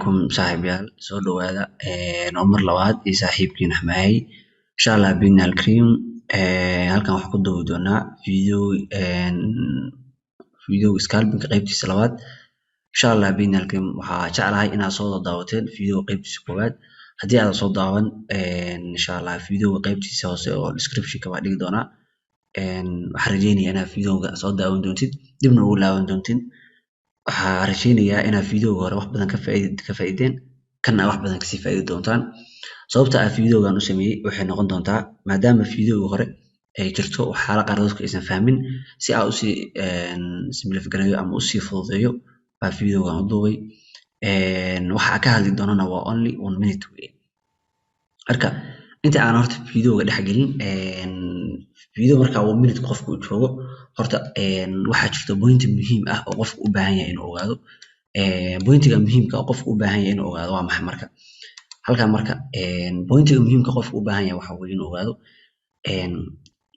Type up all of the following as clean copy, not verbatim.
Calaykum saaxiibayaal, soo dhawaada. Waa mar labaad iyo saaxiibkiin Axmahay. Insha Allah biidni alkariim, halkan waxaan ku duubi doonaa video scalping qaybtiisa labaad. Insha Allah biidni alkariim, waxaa jeclahay inaad soo daawateen video qaybtiisa koowaad. Haddii aadan soo daawan, insha Allah video qaybtiisa hoose oo description-ka baa dhigi doonaa. Waxaan rajeynayaa inaad videoga soo daawan doontid, dibna ugu laaban doontid. Waxaa rajeynayaa inaad videoga hore wax badan ka faa'iideen, kana wax badan kasii faa'iidi doontaan. Sababta aan videogan u sameeyey waxay noqon doontaa maadaama videoga hore ay jirto waxyaala qaar dadku aysan fahmin, si aan usii simplify gareeyo ama usii fududeeyo baa videogan u duubay. Waxa aan ka hadli doonana waa only one minute wey. Marka inta aan horta videoga dhex gelin, video marka one minute qofku uu joogo, horta waxaa jirta point muhiim ah oo qofku u baahan yahay inuu ogaado. Pointiga muhiimka ah oo qofku u baahan yahay inuu ogaado waa maxay? Marka halkan, marka pointiga muhiimka qofku u baahan yahay waxa weeye inuu ogaado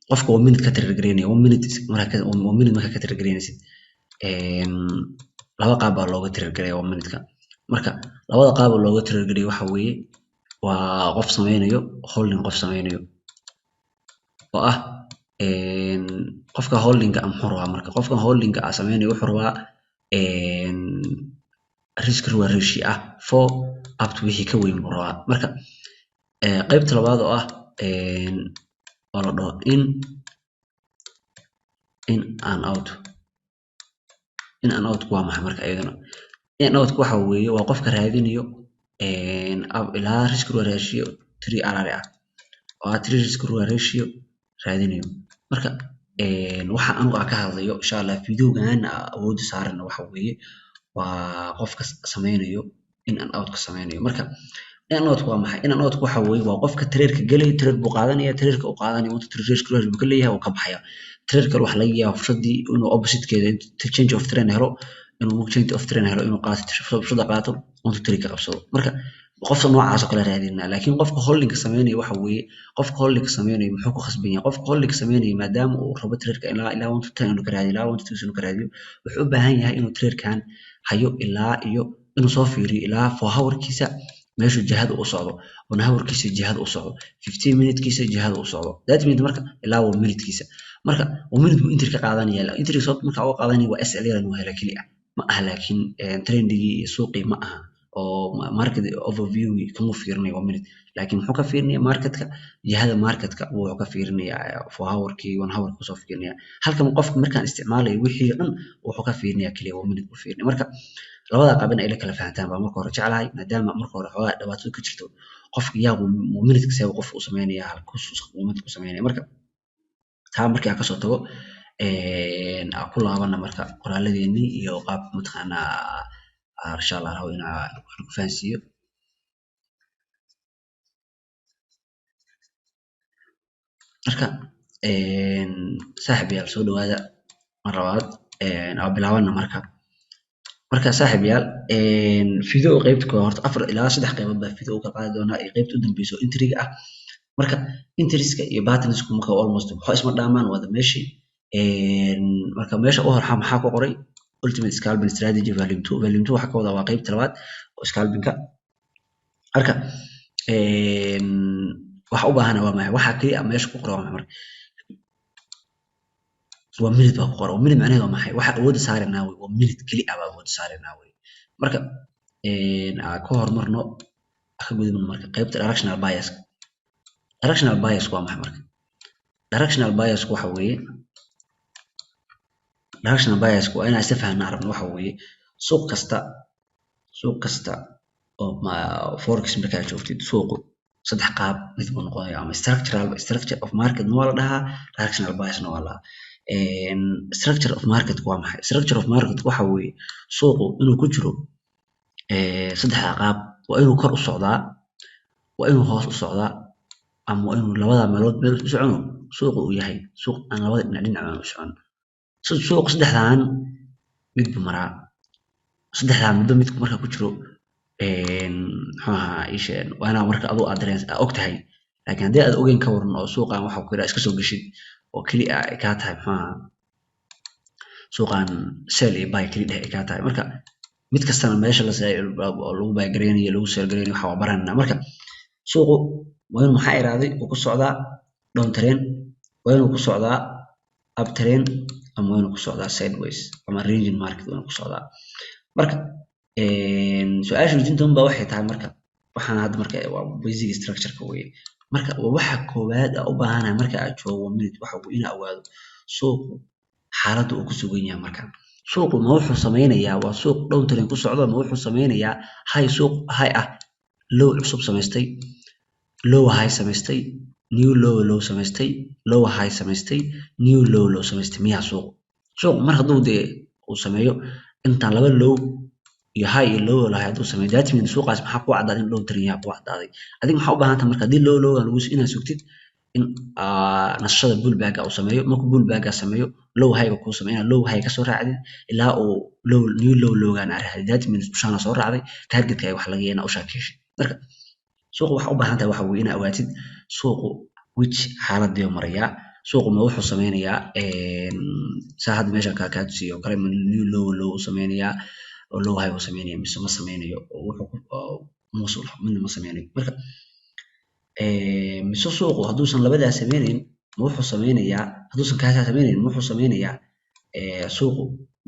qofka one minute ka trade gareynaya. One minute marka, one minute markaa ka trade gareynaysid, laba qaab baa looga trade gareeya one minute-ka. Marka labada qaab oo looga trade gareeyo waxa weeye waa qof sameynayo holding, qof sameynayo oo ah qofka holdinga ah. Muxuu rabaa marka qofka holdinga ah sameynayo? Wuxuu rabaa risk reward ratio ah 4 up to wixii ka weyn buu rabaa. Marka qaybta labaad oo ah oo la dhaho in and out. In and out waa maxay marka iyaduna? In and out waxa weeye waa qofka raadinayo ilaa risk reward ratio 3 RR ah, oo ah 3 risk reward ratio raadinayo. Marka waxa anigu aan ka hadlayo, insha Allah videogan awoodda saarana, waxa weeye waa qofka sameynayo in and out ka sameynayo. Marka in and out waa maxay? In and out waxa weeye waa qofka trade-ka gelaya. Trade buu qaadanaya, trade-ka uu qaadanaya intuu trade risk buu ka leeyahay, uu ka baxaya. Trade kale waxa laga yaabaa fursadii inuu opposite-keeda change of trend helo, inuu change of trend helo, inuu qaato fursadda, qaato, intuu trade ka qabsado. Marka qofka noocaas oo kale raadinaa. Laakiin qofka holding sameynaya waxa weeye, qofka holding sameynaya muxuu ku khasban yahay? Qofka holding sameynaya, maadaama uu rabo trade-ka ilaa 1 to 10 inuu ka raadiyo, ilaa 1 to 2 inuu ka raadiyo, wuxuu u baahan yahay inuu trade-kan hayo ilaa iyo inuu soo fiiriyo ilaa 4 hour-kiisa meeshuu jihada u socdo, 1 hour-kiisa jihada u socdo, 15 minute-kiisa jihada u socdo. That means marka ilaa 1 minute-kiisa. Marka 1 minute buu entry ka qaadanaya. Entry sababta marka uga qaadanaya waa SL yar inuu helo keli ah ma aha, laakiin trendigii iyo suuqii ma aha oo market overview kama fiirinayo 1 minute, laakiin muxuu ka fiirinaya? Marketka, jihada marketka wuxuu ka fiirinayaa 4 hour-kii, 1 hour kusoo fiirinaya. Halkan qofka markaan isticmaalayo wixii dhan wuxuu ka fiirinaya keliya 1 minute buu fiirinaya. Marka labada qaab in ay la kala fahantaan baa marka hore jeclahay, maadaama marka hore xoogaa dhibaato ka jirto qofka yaa 1 minute see qofka u sameynaya, halkuu 1 minute ku sameynaya. Marka taa markii aan kasoo tago, aan ku laabana marka qoraaladeenii iyo qaab mataqaanaa insha Allah rabo inaan wax ku fahansiiyo. Marka saaxiibayaal, soo dhawaada mar labaad. Aan bilaabana marka. Marka saaxiibayaal, video qaybta koowaad horta afar ilaa saddex qaybood baa video ka qaadi doonaa iyo qaybta u dambeysa oo entry-ga ah. Marka entries-ka iyo patterns-ku marka almost waxba isma dhaamaan, wada meeshii. Marka meesha u hor maxaa ku qoray? Ultimate Scalping Strategy Volume 2. Volume 2 waxaa ka wadaa waa qaybta labaad oo scalping-ka. Marka waxa u baahana waa maxay? Waxa kaliya meesha ku qoran waa maxay? Marka waa minute baa ku qoran. Waa minute, macnaheedu waa maxay? Waxa awoodda saaranaa wey waa minute keli ah baa awoodda saaranaa wey. Marka aan ka hormarno, ka gudubno marka qaybta directional bias. Directional bias waa maxay marka? Directional bias waxa weeye, directional bias waa inaan isla fahanno arabno, waxa weeye suuq kasta oo forex markaa joogtid, suuqu saddex qaab mid buu noqonaya: ama structural, structure of market waa la dhahaa, directional bias-na waa la dhahaa. Structure of market waa maxay? Structure of market waxa weeye suuqu inuu ku jiro saddexda qaab: waa inuu kor u socdaa, waa inuu hoos u socdaa, ama waa inuu labada meelood meel u socono. Suuqu uu yahay suuq aan labada dhinac dhinac aan u socon. Suuq saddexdan mid buu maraa. Saddexdaa midba midku marka ku jiro, muxuu ahaa ii sheeg, waa inaa marka adigu aad dareen og tahay. Laakiin haddii aad ogeyn, ka waran oo suuqan waxa ku yidhaha iska soo geshid oo keli ah ay kaa tahay, muxuu ahaa, suuqan sell iyo buy keli dheh ay kaa tahay, marka Mid kastana meesha lagu buy gareynayo, lagu sell gareynayo, waxa waa baranayna. Marka suuqu waa inuu, maxaa iraaday, uu ku socdaa down trend, waa inuu ku socdaa up trend, ama waa inuu ku socdaa sideways ama ranging market waa inuu ku socdaa. Marka su-aasha weydiinta baa waxay tahay, marka waxaan hadda marka waa basic structure-ka weeye. Marka waxa koowaad aan u baahanahay marka aad joogo 1 minute waxa uu inaa ogaado suuqu xaaladda uu ku sugan yahay. Marka suuqu ma wuxuu sameynayaa, waa suuq down trend ku socdo, ma wuxuu sameynayaa high, suuq high ah, low cusub samaystay, low high samaystay, new low low samaystay, low high samaystay, new low low samaystay miyaa? Suuqu mar hadduu dee uu sameeyo intaan laba low iyo high iyo low high hadduu sameeyo, that means suuqaas maxaa ku caddaaday? In down trend yahay ku caddaaday. Adiga maxaa u baahan tahay marka haddii low lowgan lagu inaad sugtid in nasashada pullback uu sameeyo? Markuu pullback sameeyo, low high kuu sameeyo, inaad low high kasoo raacdid ilaa uu low new low lowgan aad raacdid. That means ushaana soo raacday targetka ay wax laga yaabaa ushaa ka heshid. Marka suuqu waxa u baahan tahay waxa weeye inaad ogaatid suuqu which xaaladii marayaa. Suuqu ma wuxuu sameynayaa saa hadda meesha kaa tusiyo oo kale, ma new low low u sameynayaa oo low high uu sameynaya, mise ma sameynayo oo wuxuu midna ma sameynayo? Marka mise suuqu hadduusan labadaas sameynayn, ma wuxuu sameynayaa, hadduusan kaasaa sameynayn, ma wuxuu sameynayaa suuqu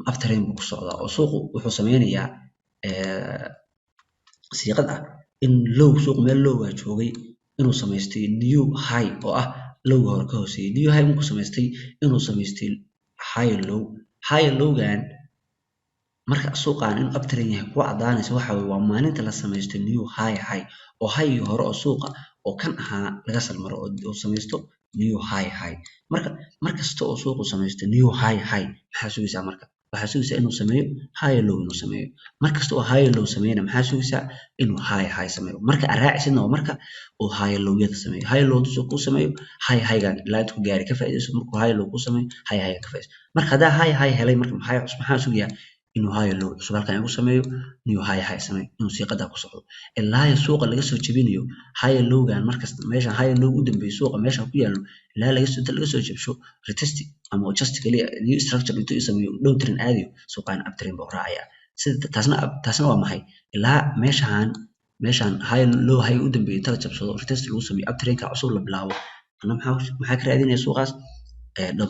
uptrend buu ku socdaa, oo suuqu wuxuu sameynayaa siiqad ah in low suuq meel low ah joogay inuu samaystay new high oo ah lowga hore ka hooseeyay, new high markuu samaystay inuu samaystay high low, high lowgan. Marka suuqan inuu uptrend yahay ku cadaanaysa waxa weeye waa maalinta la samaysto new high high, oo high hore oo suuqa oo kan ahaa laga salmaro oo uu samaysto new high high. Marka markasta oo suuqu samaysto new high high, maxaa sugaysaa? Marka waxaa sugaysaa inuu sameeyo high low inuu sameeyo. Markasta oo high low sameeyana, maxaa sugaysaa? Inuu high high sameeyo. Marka aad raacisidna waa marka uu high low-yada sameeyo. High low hadduu kuu sameeyo, high high-gan ilaa intuu gaari ka faa'iidayso. Markuu high low kuu sameeyo, high high ka faa'iidayso. Marka haddaa high high helay, marka maxaa sugayaa? Inuu high low cusub halkan igu sameeyo, new high high sameeyo, inuu siiqadaa ku socdo ilaa suuqa laga soo jebinayo high lowgan. Markasta meeshan high low u dambeeyo suuqa meeshan ku yaallo ilaa laga soo inta laga soo jebsho retest ama just kaliya new structure intuu sameeyo down trend aadayo, suuqan up trend buu raacaya. Sida taasna waa maxay? Ilaa meeshan high low high u dambeeyo inta la jabsado, retest lagu sameeyo, up trendka cusub la bilaabo. Ana maxaa ka raadinaya suuqaas?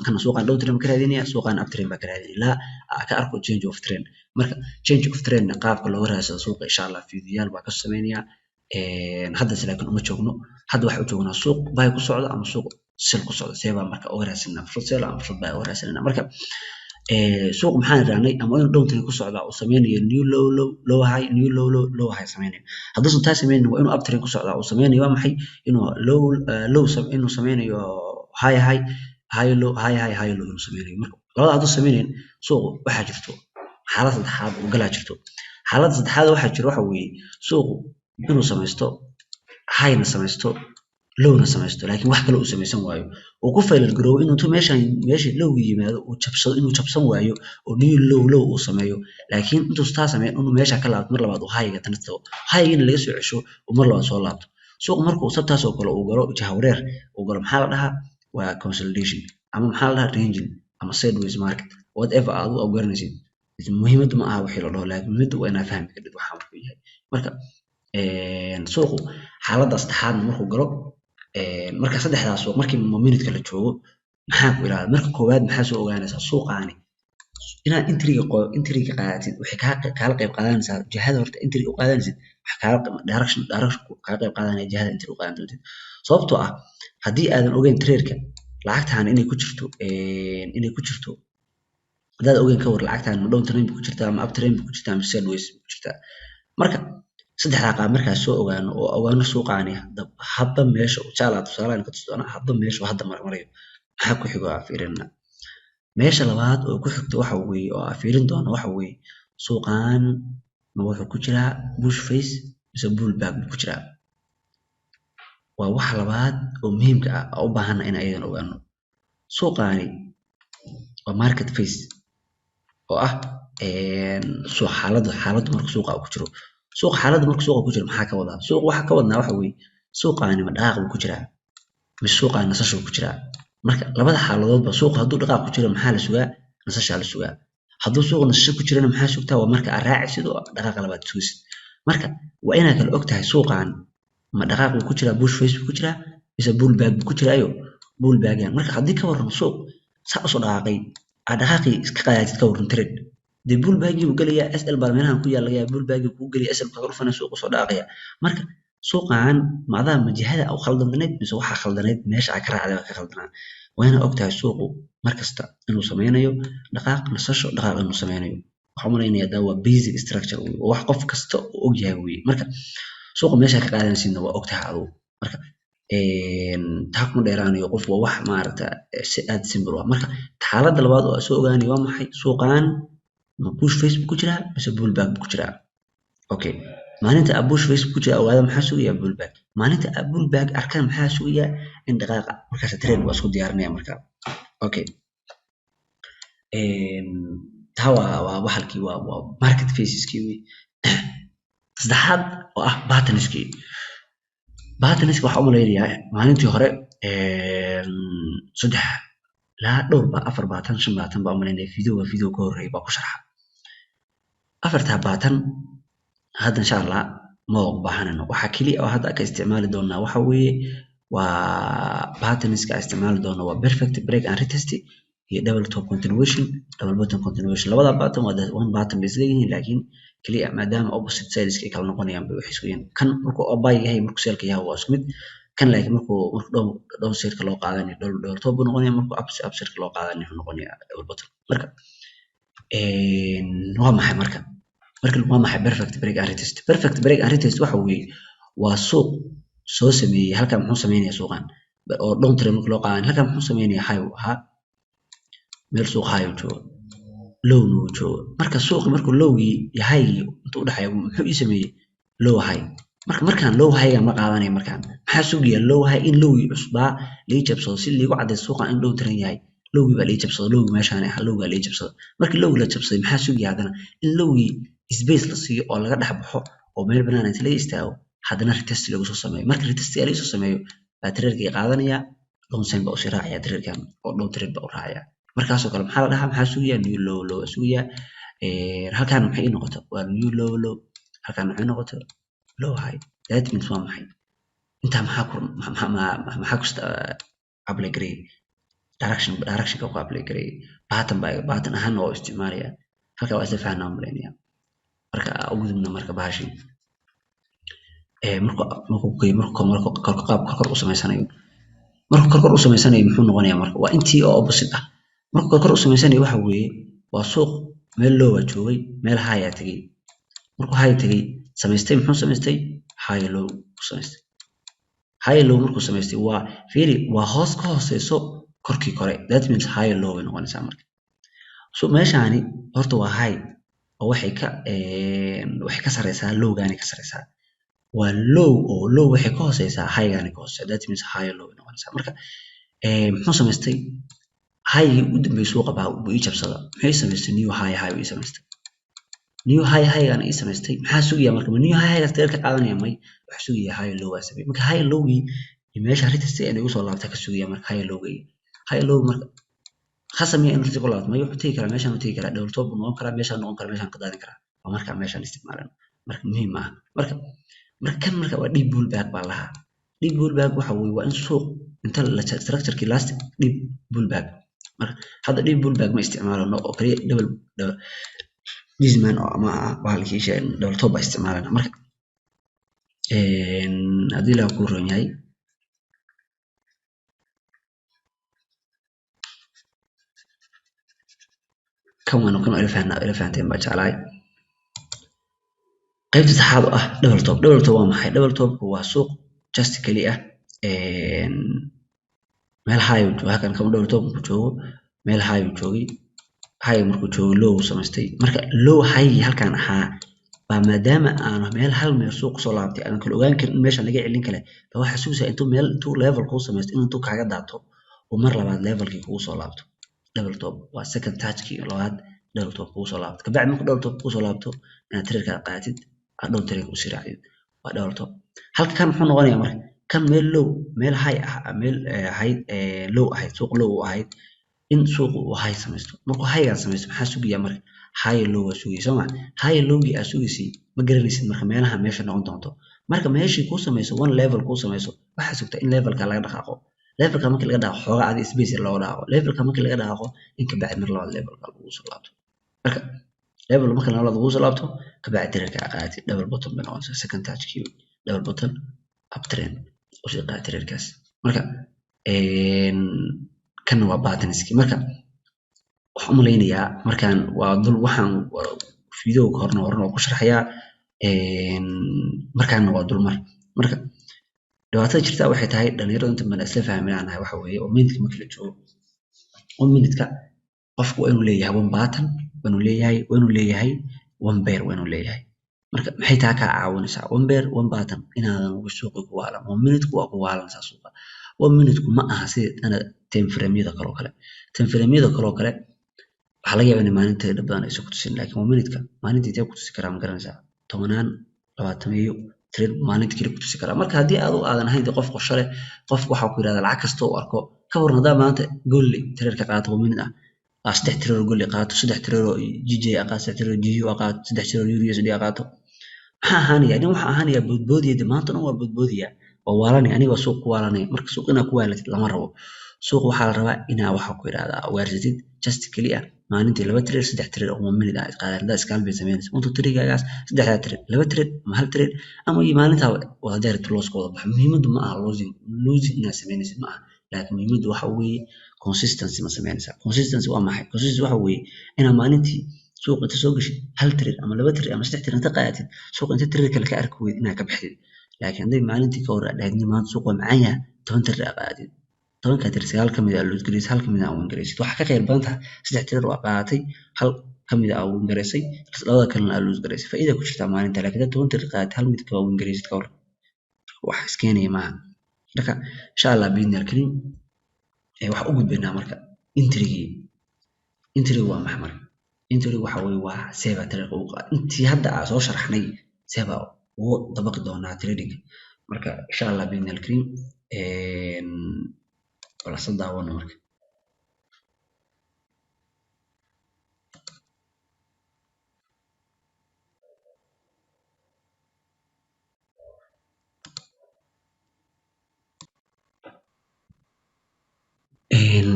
Kana suuqan down trend ka raadinaya, suuqan up trend baa ka raadinaya ilaa aan ka arko change of trend. Marka change of trend qaabka looga raadsado suuqa, insha Allah fiidiyoyaal baa ka sameynaya. Haddase laakiin uma joogno. Hadda waxaan u joognaa suuq buy ku socda ama suuq sell ku socda, see baa marka uga raadsanaa fursad sell ama fursad buy uga raadsanaa? Marka suuq maxaan irahnay? Ama inuu down trend ku socdaa uu sameynayo new low low, low high, new low low, low high sameynayo. Hadduusan taa sameynin, waa inuu up trend ku socdaa uu sameynayo, waa maxay, inuu low low, inuu sameynayo high high, high low, high high, high low inuu sameynayo. Marka labada hadduu sameynayn, suuqu waxaa jirto xaalad saddexaad uu galaa jirto. Xaaladda saddexaad waxaa jiro waxa weeye suuqu inuu samaysto highna samaysto, lowna samaysto, laakiin wax kale uu samaysan waayo, uu ku failure garoobo inuu intuu meeshan meesha lowga yimaado uu jabsado, inuu jabsan waayo oo new low low uu sameeyo, laakiin intuu taa sameeyo inuu meesha ka laabto, mar labaad uu highga tana tago, highgina laga soo cesho, uu mar labaad soo laabto. Suuq markuu sabtaas oo kale uu galo, jahawareer uu galo, maxaa la dhahaa? Waa consolidation ama maxaa la dhahaa? Ranging ama sideways market, whatever aad u garanaysid. Muhiimaddu ma aha wixii la dhaho, laakiin muhiimaddu waa inaad fahmi kartid waxa wuxuu yahay. Marka suuqu xaaladda saddexaadna markuu galo, marka saddexdaas suuq markii minutka la joogo, maxaa ku ilaali? Marka koowaad maxaa soo ogaanaysaa? Suuqaani inaad entryga qaadatid waxay kaala qayb qaadanaysaa jihada horta entryga u qaadanaysid. Waxa kaala direction kaga qayb qaadanaya jihada entry u qaadan doontid, sababtoo ah haddii aadan ogeyn trade-ka lacagtan inay ku jirto, haddaad ogeyn ka war lacagtan ma down trend ku jirtaa ama up trend ku jirtaa ama sideways ku jirtaa. Marka saddexdaa qaab markaas soo ogaano oo ogaano suuqaani hadba meesha, insha Allah tusaalahan ka tusi doonaa, hadba meesha hadda marmarayo, maxaa ku xigo aan fiirinaa. Meesha labaad oo ku xigto waxa weeye oo aan fiirin doono waxa weeye suuqan ma wuxuu ku jiraa push phase mise pullback buu ku jiraa? Waa waxa labaad oo muhiimka ah oo u baahana in ayadan ogaano. Suuqaani waa market phase oo ah suuq xaaladda marka suuqa ku jiro, suuqa xaaladda marka suuqa ku jiro. Maxaa ka wadaa suuq? Waxa ka wadnaa waxa weeye suuqaani ma dhaqaaq buu ku jiraa mise suuqaani nasasho ku jiraa? Marka labada xaaladoodba suuqa hadduu dhaqaaq ku jiro, maxaa la sugaa? Nasashaa la sugaa. Hadduu suuqa nasasho ku jirana maxaa sugtaa? Waa marka aad raacisid oo dhaqaaqa labaad sugaysid. Marka waa inaad kala ogtahay suuqan ma dhaqaaq buu ku jiraa, push phase buu ku jiraa, mise pullback buu ku jiraayo pullback-gan. Marka haddii ka warran suuq saa usoo dhaqaaqay aad dhaqaaqii iska qaadatid, ka warran trade, dee pullback-gii buu gelayaa, SL baa meelahan ku yaal laga yaaba, pullback-gii kuu gelaya, SL kaga dhufanaya, suuqa soo dhaqaaqaya. Marka suuqan ma adaa ma jihada u khaldanayd mise waxaa khaldanayd meesha aad ka raacday baa ka khaldanaa? Waa inaad ogtahay suuqu markasta inuu sameynayo dhaqaaq nasasho, dhaqaaq inuu sameynayo. Waxaan u malaynayaa daa waa basic structure wey, waa wax qof kasta uu ogyahay wey. Marka suuqa meesha ka qaadanaysidna waa ogtahay adigu. Marka taa kuma dheeraanayo qof, waa wax maaragta si aad simple u ah. Marka xaaladda labaad oo aan soo ogaanayo waa maxay? Suuqan ma push phase buu ku jiraa mise pullback buu ku jiraa? Okay, maalinta aad push phase ku jira ogaada maxaa sugayaa? Pullback. Maalinta aad pullback arkaan maxaa sugayaa? In dhaqaaqa markaas trade waa isku diyaarinaya marka. Okay, taa waa bahalkii waa market phases-kii wey. Saddexaad oo ah patterns-kii. Patterns-ka waxaa u malaynayaa maalintii hore saddex ilaa dhowr ba, afar pattern, shan pattern baa u malaynaya, video ka horreeyay baa ku sharxa afartaa pattern. Hadda insha Allah ma u baahanayno. Waxa kaliya oo hadda ka isticmaali doonaa waxa weeye waa patterns-ka isticmaali doono waa perfect break and retest iyo double top continuation, double bottom continuation. Labada pattern waa one pattern bay isleeyihiin, laakiin kaliya maadaama opposite sides ay kala noqonayaan bay waxay isku yihiin. Kan markuu buy yahay, markuu sell-ka yahay waa isku mid. Kan laakiin markuu down side-ka loo qaadanayo double top buu noqonaya, markuu upside-ka loo qaadanayo wuxuu noqonayaa double bottom. Marka waa maxay marka waa maxay perfect break and retest? Perfect break and retest waxa weeye waa suuq soo sameeyey halkan. Muxuu sameynayaa suuqan oo down trend marka loo qaadanayo? Halkan muxuu sameynayaa? High uu ahaa, meel suuq high uu joogo, lowna uu joogo. Marka suuqi markuu lowgii iyo highgii intuu u dhexeeyo muxuu ii sameeyey? Low high. Marka markaan low high-ga ma qaadanayo, markaan maxaa sugayaa? Low high, in lowgii cusbaa lii jabsado si liigu caddeeyo suuqan in down trend yahay. Lowgii baa lii jabsado, lowgii meeshaan ah lowgaa lii jabsado. Markii lowgii la jabsaday maxaa sugaya haddana? In lowgii space la siiyo oo laga dhex baxo oo meel banaan inta laga istaago haddana retest lagu soo sameeyo. Marka retest lagu soo sameeyo baa trade-kii qaadanaya, down sign baa usii raacaya trade-kan oo down trade baa u raacaya. Markaasoo kale maxaa la dhahaa? Maxaa sugayaa? New low low waa sugayaa. Halkaan maxay ii noqoto? Waa new low low. Halkaan maxay noqoto? Low high. That means waa maxay? Intaa maxaa ku maxaa ku apply gareeyay? Directionka ku apply gareeyay pattern baa pattern ahaan waa u isticmaalaya. Halkaa waa isla fahnaa umaleynaya. Marka u gudubna marka bahashii markuu markuu qaab korkor u samaysanayo, markuu korkor u samaysanayo muxuu noqonayaa? Marka waa intii oo opposite ah. Markuu korkor u samaysanayo waxa weeye waa suuq meel low aa joogay, meel high aa tegay. Markuu high tegay samaystay, muxuu samaystay? High low u samaystay. High low markuu samaystay, waa fiiri, waa hoos ka hooseyso korkii kore. That means high low bay noqonaysaa. Marka so meeshaani horta waa high oo waxay ka sareysaa lowgaani ka sareysaa. Waa low oo low waxay ka hooseysaa highgaani ka hooseysaa. That means high low bay noqonaysaa. Marka muxuu samaystay? Highgii ugu dambeeyay suuqa baa buu ii jabsada. Muxuu ii samaystay? New high high buu ii samaystay. New high high-gaana ii samaystay. Maxaa sugaya marka? Ma new high high-gaas trade ka qaadanaya? May, waxaa sugaya high low aa sameeyay. Marka high lowgii iyo meesha retest inay igu soo laabta ka sugaya. Marka high lowgii, high low marka khasab miya inuu retest ku laabto? May, wuxuu tegi karaa meeshaan, uu tegi karaa double top buu noqon karaa, meeshaan noqon karaa, meeshaan ka daadin karaa. Waa marka meeshaan isticmaalano marka muhiim ma aha. Marka kan marka waa deep pullback baa lahaa. Deep pullback waxa weeye waa in suuq inta la structure-kii last deep pullback. Marka hadda deep pullback ma isticmaalano oo kaliya double double Disman oo ama bahalkii sheeg double top baa isticmaalana. Marka haddii Ilaah kuu roon yahay, kan waan kan ila fahnaa, ila fahanteen baa jeclahay. Qaybta saddexaad oo ah double top. Double top waa maxay? Double topku waa suuq just kali ah meel high uu joogo. Halkan kan double top markuu joogo meel high uu joogay. High markuu joogo low uu samaystay. Marka low high halkan ahaa baa maadaama aan meel hal meel suuq kusoo laabtay aan kala ogaan karin in meesha laga celin kale baa waxaa sugaysaa intuu meel intuu level kuu samaysto inuu intuu kaaga daato oo mar labaad levelkii kugu soo laabto. Double top waa second touchkii labaad double top kugu soo laabto. Kabacdi markuu double top kugu soo laabto inaad trade-ka qaadatid, aad down trade usii raacdid, waa double top. Halka kan muxuu noqonayaa? Marka kan meel low meel high ah, meel ahayd low ahayd, suuq low u ahayd In suuqu uu high samaysto. Markuu high samaysto, maxaa sugaya marka? High low waa sugaya, soo ma? High lowgii aa sugaysay ma garanaysid. Marka meelaha meesha noqon doonto, marka meeshii kuu samayso one level kuu samayso, waxaa sugtaa in levelka laga dhaqaaqo. Levelka markii laga dhaqaaqo, xoogaa adi space yar looga dhaqaaqo. Levelka markii laga dhaqaaqo, in kabacdi mar labaad levelka lagu soo laabto. Marka level marka labaad lagu soo laabto, kabacdi trade-ka aa qaadatid, double bottom bay noqonaysaa. Second touch-kii double bottom uptrend usii qaad trade-kaas. Marka kana waa patterns-ki. Marka waxaan u malaynayaa markaan waa dul waxaan video horna horna waa ku sharxayaa, markaana waa dulmar. Marka dhibaatada jirta waxay tahay, dhalinyaradu inta badan isla fahmi nahay, waxa weeye oo minute marka la joogo, one minute-ka qofku waa inuu leeyahay one pattern, waa inuu leeyahay one pair waa inuu leeyahay. Marka maxay taa kaa caawinaysaa, one pair, one pattern? Inaadan suuqi ku waalan. One minute-ku waa ku waalanaysaa suuqa. One minute-ku ma aha sida time frame-yada kale oo kale. Time frame-yada kale oo kale waxaa laga yaabaa in maalinta badan aysan ku tusin, laakiin one minute-ka maalintii intee ku tusi karaa, ma garanaysaa? Tobanaan, 20 trade maalinta keli ku tusi karaa. Marka haddii aad aadan ahayn qof qorshe leh, qof waxa ku yidhahda lacag kasta uu arko, ka waran haddaa maanta gold trade ka qaato one minute ah, saddex trade oo gold qaato, saddex trade oo GJ ah qaato, saddex trade oo GU ah qaato, saddex trade oo Euro USD ah qaato, maxaa ahaanaya? Nin waxaa ahaanaya boodboodaya de, maanta dhan waa boodboodaya, waa waalanaya. Aniga waa suuq ku waalanaya. Marka suuq inaad ku waalatid lama rabo. Suuq waxaa la rabaa inaa waxa ku yidhahdaa waarsatid, just keliya maalintii laba trade, saddex trade oo one minute ah qaadan. Haddaa scalping samaynaysa, 1 2 3-gaagaas, saddexdaa trade, laba trade ama hal trade ama iyo maalintaa wada direct loss ka wada baxa. Muhiimaddu ma aha losing inaad samaynaysid ma aha, laakiin muhiimaddu waxa weeye consistency ma samaynaysaa. Consistency waa maxay? Consistency waxa weeye inaad maalintii suuqa inta soo gashid hal trade ama laba trade ama saddex trade inta qaadatid, suuqa inta trade kale ka arki weyd inaad ka baxdid. Laakiin hadday maalintii ka hor aad dhahdid maanta suuq waa macaan yahay, 10 trade aad qaadatid, 10-kaa trade sagaal ka mid ah lose garaysid, hal ka mid ah win garaysid, waxaa ka khayr badan tahay saddex trade waa qaadatay, hal ka mid ah win garaysay, labada kalena aad lose garaysay, faa'iida ku jirtaa maalinta. Laakiin haddaad 10 trade qaadatay, hal mid ka win garaysid, ka hor wax iskeenaya maaha. Marka insha Allah biidni alkariim waxaan u gudbaynaa marka entry-gii. Entry-gu waa maxay? Marka entry-gu waxa weeye waa seebaa trade ugu qaad. Intii hadda aan soo sharxnay seebaa ugu dabaqi doonaa trading. Marka insha Allah biidni alkariim wala soo daawano marka.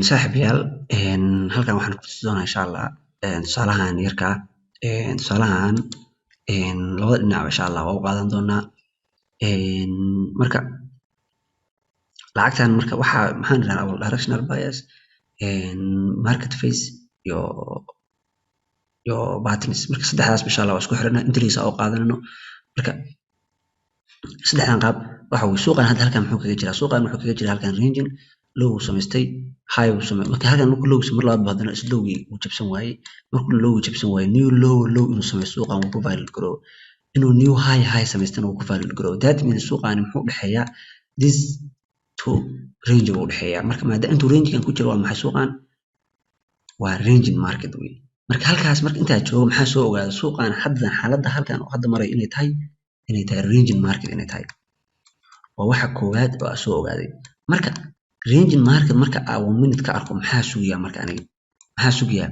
Saaxiibayaal, halkan waxaan ku tusi doonaa insha Allah tusaalahan yarka ah. Tusaalahan labada dhinac insha Allah waa u qaadan doonaa. Marka lacagtan marka waxaa maxaan idhahnaa awal directional bias, market phase iyo patterns. Marka saddexdaas insha Allah waa isku xirana entry-giisa oo qaadanano. Marka saddexdan qaab waxa weye, suuqan hadda halkan muxuu kaga jiraa? Suuqan wuxuu kaga jiraa halkan ranging. Low uu samaystay, high uu samay. Marka halkan markuu low mar labaad haddana is lowgii uu jabsan waayey. Markuu low jabsan waayey, new low low inuu sameeyo suuqan wuu ku valid garoobo, inuu new high high samaystana wuu ku valid garoobo. That means suuqani muxuu dhexeeyaa? This two range buu dhexeeyaa. Marka maadaama intuu range-gan ku jiro, waa maxay suuqan? Waa ranging market wey. Marka halkaas marka intaa joogo, maxaa soo ogaada? Suuqan hadda xaaladda halkan oo hadda maray inay tahay ranging market inay tahay, waa waxa koowaad oo aan soo ogaaday. Marka ranging market marka aan 1 minute ka arko, maxaa sugayaa marka aniga? Maxaa sugayaa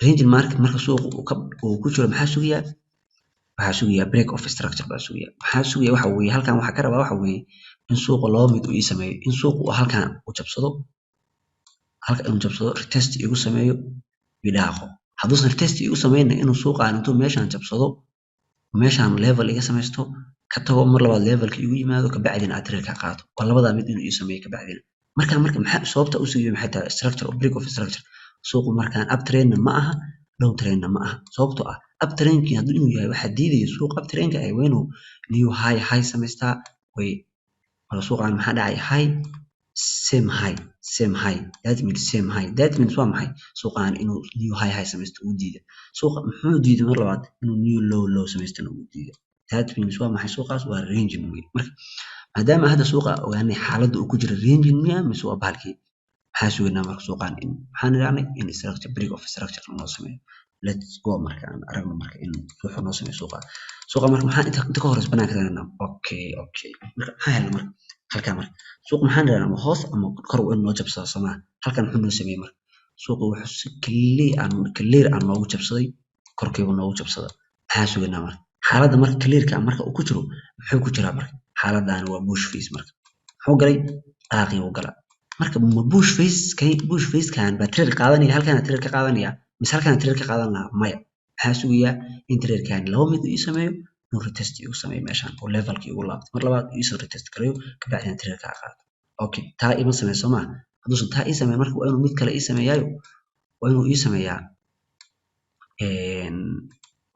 ranging market marka suuqa uu ku jiro? Maxaa sugayaa? Waxaa sugayaa break of structure baa sugayaa. Maxaa sugaya? Waxa weeye halkan waxaa ka rabaa waxa weeye in suuqa laba mid uu ii sameeyo: in suuqa uu halkan u jabsado, halka inuu jabsado, retest igu sameeyo, idhaaqo. Hadduusan retest igu sameynin, inuu suuqaan intuu meeshaan jabsado, meeshaan level iga samaysto, ka tago, mar labaad levelka igu yimaado, kabacdina aad trade ka qaato. Waa labadaa mid inuu ii sameeyo kabacdina. Marka maxaa sababta u sugayo? Maxay tahay structure of break of structure? Suuqu markaan up trendna ma aha, down trendna ma aha, sababtoo ah up trendkii hadduu inuu yahay waxaa diidaya suuq up trendka ah waa inuu new high high samaystaa way. Wala suuqaan maxaa dhacay? High, same high, same high. That means same high. That means waa maxay? Suuqaan inuu new high high samaysto uu diiday. Suuqa muxuu diiday mar labaad? Inuu new low low samaystana uu diiday. That means waa maxay? Suuqaas waa ranging wey. Marka maadaama hadda suuqa ogaanay xaaladda uu ku jiro, ranging miya mise waa bahalkii? Maxaa sugaynaa marka suuqaan? In maxaan idhahnay? In structure, break of structure noo sameeyo. Let's go. Marka aan aragno marka in wuxuu noo sameeyo suuqa. Suuqa marka maxaa inta ka horeysa banaanka tagnaa? Okay, marka maxaa helnay marka halkaa? Marka suuqa maxaan idhahnaa? Ama hoos ama kor waa in noo jabsado somaa? Halkan muxuu noo sameeyey marka? Suuqa wuxuu si clear ah noogu jabsaday, korkiiba noogu jabsaday. Maxaa sugaynaa marka? Xaaladda marka clear-ka marka uu ku jiro, muxuu ku jiraa marka? Xaaladdan waa bush phase marka. Muxuu galay? Dhaqaaqii uu galaa. Marka ma bush phase kay, bush phase kan baa trade qaadanaya, halkan trade ka qaadanaya, mise halkan trade ka qaadan lahaa? Maya. Maxaa sugayaa in trade kan laba mid ii sameeyo, inuu retest igu sameeyo meeshan oo levelkii igu laabto. Mar labaad ii soo retest gareeyo, kabacdina trade ka qaato. Okay, taa ima sameeyo soo maaha. Hadduusan taa ii sameeyo marka waa inuu mid kale ii sameeyaayo, waa inuu ii sameeyaa,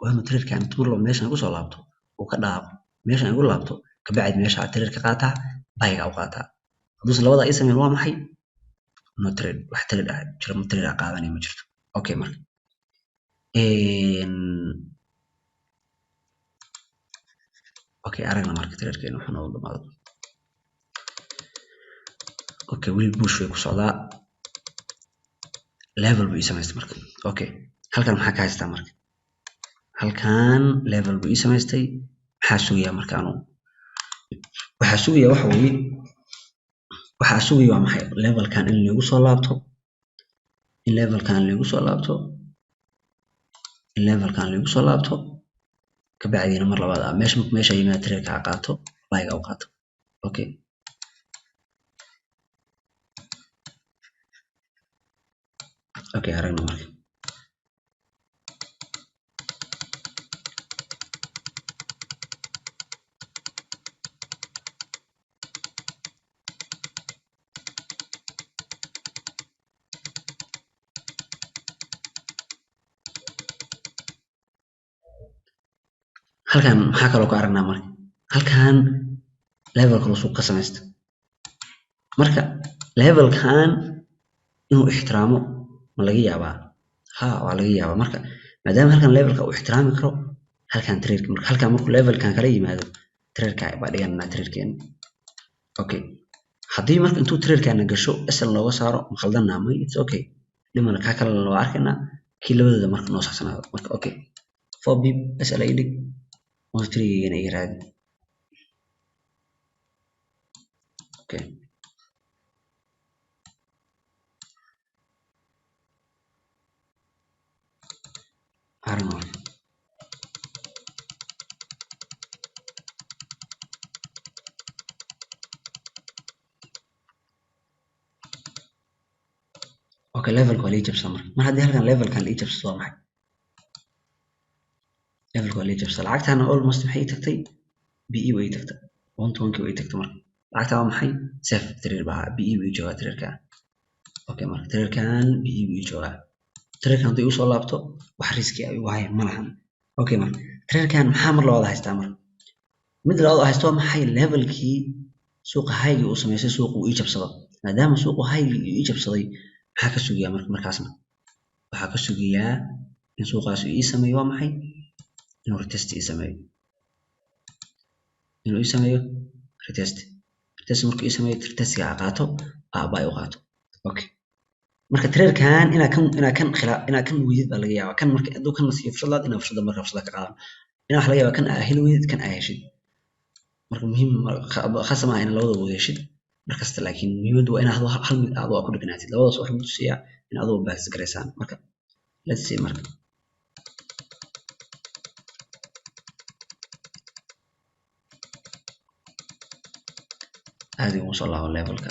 waa inuu trade kan intuu mar labaad meeshan igu soo laabto, uu ka dhaqaaqo, meeshan igu laabto, kabacdi meesha aad trade ka qaataa, buy-ga u qaataa. Hadduusan labadaa ii sameyn waa maxay? No trade, wax trade ah jiro, ma trade ah qaadanaya ma jirto. Okay marka. Okay, aragna marka trade-keena wuxuu noogu dhamaado. Okay, weli bush way ku socdaa. Level buu ii samaystay marka. Okay, halkan maxaa ka haystaa marka? Halkan level buu ii samaystay. Maxaa sugayaa marka anuu? Waxaa sugaya waxa weeye, waxaa sugaya waa maxay? Levelkan in lagu soo laabto, in levelkan lagu soo laabto, in levelkan lagu soo laabto, kabacdina mar labaad ah meesha markuu meesha yimaado trade-ka ha qaato, buy-ga u qaato. Okay. Okay, aragna marka. Halkan maxaa kaloo ku aragnaa marka? Halkan level kale suuq ka samaysta. Marka levelkan inuu ixtiraamo ma laga yaabaa? Ha, waa laga yaabaa. Marka maadaama halkan levelka uu ixtiraami karo, halkan trade marka halkan markuu levelkan kala yimaado trade-ka baa dhiganaa trade-keena. Okay, haddii marka intuu trade-kana gasho SL looga saaro ma khaldanaa? May, it's okay. Dhimana ka kale waa arkaynaa kii labadooda marka noo saxsanaado. Marka okay, 4 pip SL ay dhig, 1-3-gana iga raadi. Okay. Arnold. Okay, levelka waa la ii jabsadaa marka. Mar haddii halkan levelkan la ii jabsado waa maxay? Levelka waa la ii jabsadaa. Lacagtaana almost maxay ii tagtay? BE way ii tagtay. 120 way ii tagtay marka. Lacagta waa maxay? Safe trade baa BE way ii joogaa trade-kan. Okay, marka trade-kan BE way ii joogaa. Trade-kan haddii uu soo laabto wax riski ah igu haya ma lahan. Okay, marka trade-kan maxaa mar labaad haystaa marka? Mid labaad haysto waa maxay? Levelkii suuqa high uu sameystay suuqa uu ii jabsado. Maadaama suuqa high uu ii jabsaday, maxaa ka sugayaa marka markaasna? Waxaa ka sugayaa in suuqaas uu ii sameeyo waa maxay? Inuu retest ii sameeyo. Inuu ii sameeyo retest. Retest markuu ii sameeyo retestiga aa qaato, aa buy u qaato. Okay. Marka trade-kan inaa kan weydid baa laga yaabaa. Kan marka hadduu kan nasiiyo fursad labaad, inaa fursadda marka fursad ka qaadan. Inaa waxa laga yaabaa kan aa heli weydid, kan aa heshid. Marka muhiim khasab maaha in labadaba wada heshid markasta, laakiin muhiimaddu waa inaad hal mid aad ku dhignaatid. Labadaas waxay ku tusiyaa in aad practice garaysaan. Marka let's see marka. Aad ugu soo laabo levelka.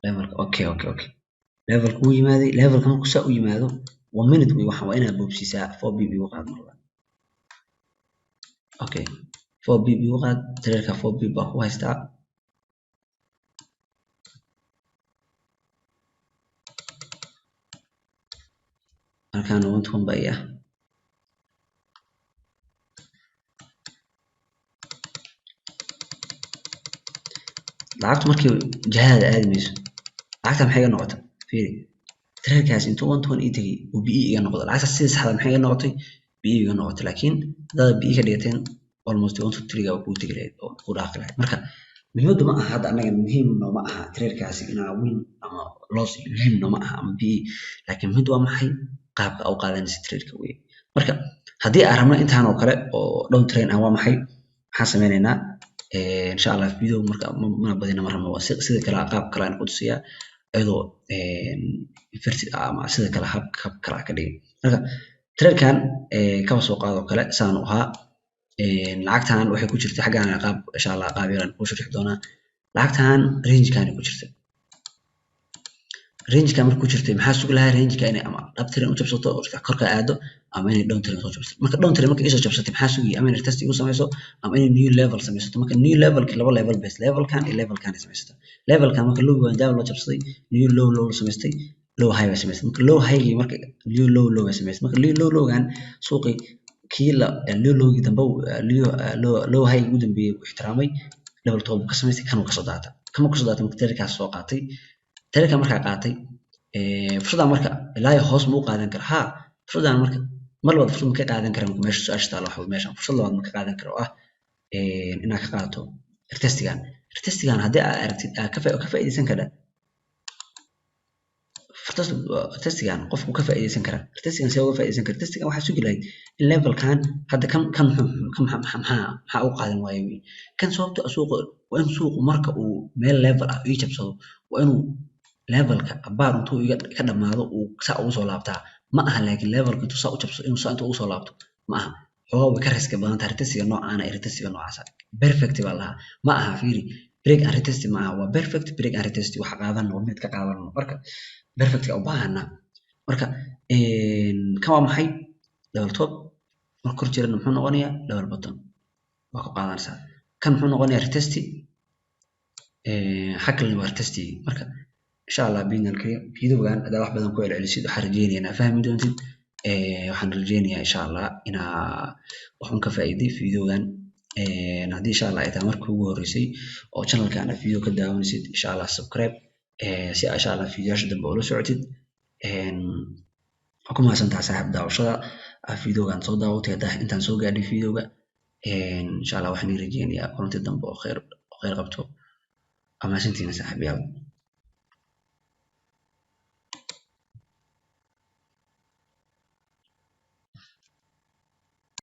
Levelka okay, okay, okay. Levelka wuu yimaaday. Levelka markuu saa u yimaado 1 minute wey, waxaan waa inaad boobsiisaa 4 pip igu qaad marba. Okay, 4 pip igu qaad, trade-ka 4 pip baa ku haystaa. Halkaan 1-1 baa ii ah. Lacagtu markii jihada aadi mayso, lacagta maxay iga noqotay? Fiiri, trade-kaas intuu 1-1 ii tegay uu BE iga noqday. Lacagta sida saxda maxay iga noqotay? BE iga noqotay. Laakiin haddaad BE ka dhigateen almost 1-3 ga kuu tegi lahayd oo kuu dhaaqi lahayd. Marka muhiimaddu ma aha hadda annaga muhiim nooma aha trade-kaasi inaa win ama loss, muhiim nooma aha ama BE, laakiin muhiimaddu waa maxay? Qaabka aad u qaadanaysa trade-ka weeye. Marka haddii aan rabno intaan oo kale oo down trend ah waa maxay? Maxaan sameynaynaa? Insha Allah video marka mana badina ma rabno, waa sida kale qaab kale aan ku tusiyaa. Iyadoo inverted ama sida kale, hab kale ka dhigay. Marka tradekan kaba soo qaado kale saan u ahaa. Lacagtan waxay ku jirtay xaggan qaab, insha Allah qaab yaraan kuu sharixi doonaa. Lacagtan rangekan ku jirtay. Rangekan marka ku jirtay, maxaa sugi lahaa? Rangeka inay ama uptrend u jabsato oo korka aado ama inay downtrend soo jabsato. Marka downtrend marka isoo jabsatay, maxaa sugayay? Ama inay test igu samayso ama inay new level samaysato. Marka new levelki laba level base, levelkan iyo levelkan ay samaysato. Levelkan marka low maadaama loo jabsaday, new low low samaystay, low high bay samaystay. Marka low high, marka new low low bay samaystay. Marka new low lowgan suuqi kii la new lowgii dambe, low low high ugu dambeeyay uu ixtiraamay, level top ka samaystay, kan uu kasoo daata, kama kasoo daatay. Marka tradekaas soo qaatay, tradeka markaa qaatay fursaddan, marka ilaa iyo hoos ma u qaadan kara? Haa, fursaddan marka mar labaad fursad ma ka qaadan kara? Marka meesha su-aasha taalo waxa meeshan fursad labaad ma ka qaadan kara oo ah inaad ka qaadato retestigan? Retestigan haddii aad aragtid, aad ka faa'iidaysan kardha retestigan. Qofku ka faa'iidaysan karaa retestigan. See uga faa'iidaysan kara retestigan? Waxaa sugi lahayd in levelkan hadda kan muxuu kan maxaa u qaadan waaye wey kan? Sababta suuqa waa in suuqu marka uu meel level ah ii jabsado, waa inuu levelka abaar intuu iga ka dhamaado uu saa ugu soo laabtaa. Ma aha, laakiin levelka intuu saa u jabsado inuu saa intuu ugu soo laabto ma aha. Xoogaa way ka risk badan tahay retestiga noocaana iyo retestiga noocaasa. Perfect baa lahaa ma aha. Fiiri, break and retest ma aha, waa perfect break and retest. Waxa qaadano waa mid ka qaadano. Marka perfect u baahana. Marka kan waa maxay? Double top. Marka kor jirana muxuu noqonayaa? Double bottom waa ku qaadanaysaa. Kan muxuu noqonayaa? Retest. Xag kalena waa retest. Marka insha Allah biidni alkarim, videogan haddaa wax badan ku celcelisid, waxaan rajeynayaa inaa fahmi doontid. Waxaan rajeynayaa insha Allah inaa wax un ka faa'iiday videogan. Haddii insha Allah ay tahay markii ugu horreysay oo channelkan aad video ka daawanaysid, insha Allah subscribe si aa insha Allah videoyaasha dambe ula socotid. Waa ku mahadsantahay, saaxiib, daawashada aad videogan soo daawatay, haddaa intaan soo gaadhay videoga. Insha Allah waxaan ii rajeynayaa kulanti dambe oo kheyr qabto. Waa mahadsantihiin, saaxiibayaal.